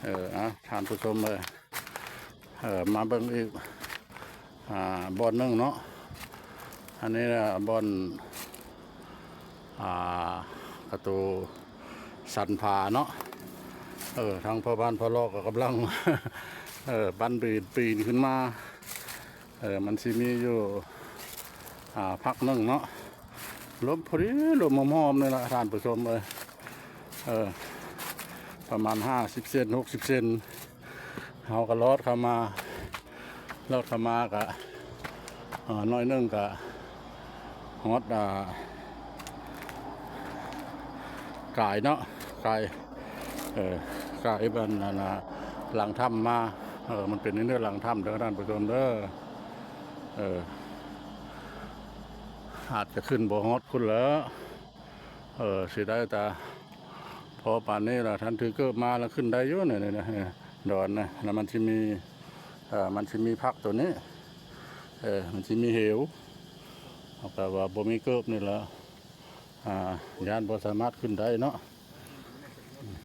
ເອີ ອ່າ ທ່ານຜູ້ຊົມເອີຍ ເອີ ມາເບິ່ງອີກ ອ່າ ບ່ອນໜຶ່ງເນາະ. ອັນນີ້ລະບ່ອນ ອ່າ ປະຕູສັນຜາເນາະ. ເອີ ທາງພໍ່ບ້ານພໍ່ລອກກໍກຳລັງ ເອີ ປັ້ນປີນ ປີນຂຶ້ນມາ. ເອີ ມັນຊິມີຢູ່ ອ່າ ພັກໜຶ່ງເນາະ. ລົມພໍດີ ລົມຫອມໆ ນີ້ລະທ່ານຜູ້ຊົມເອີຍ. ເອີ ປະມານຫ້າສິບເຊັນ ຫົກສິບເຊັນ. ເຮົາກໍລອດເຂົ້າມາ ລອດເຂົ້າມາກະ ເອີ ໜ້ອຍໜຶ່ງກະຮອດ ອ່າ ກາຍເນາະ ກາຍ ເອີ ກາຍບ້ານ ອັນນ່າ ຫຼັງຖ້ຳມາ. ເອີ ມັນເປັນໃນເນື້ອຫຼັງຖ້ຳເດີທ່ານຜູ້ຊົມເດີ. ເອີ ອາດຈະຂຶ້ນບໍ່ຮອດພຸ້ນແຫຼ້ວ. ເອີ ຊິໄດ້ແຕ່ພໍປານນີ້ລະ. ທ່ານຖືເກີບມາລະຂຶ້ນໄດ້ຢູ່ນີ້ ນີ້ ນີ້ ດອນນະ. ລະມັນຊິມີ ເອີ ມັນຊິມີພັກໂຕນີ້ ເອີ ມັນຊິມີເຫວ. ເຮົາກະວ່າບໍ່ມີເກີບນີ້ລະ ອ່າ ຢ້ານບໍ່ສາມາດຂຶ້ນໄດ້ເນາະ.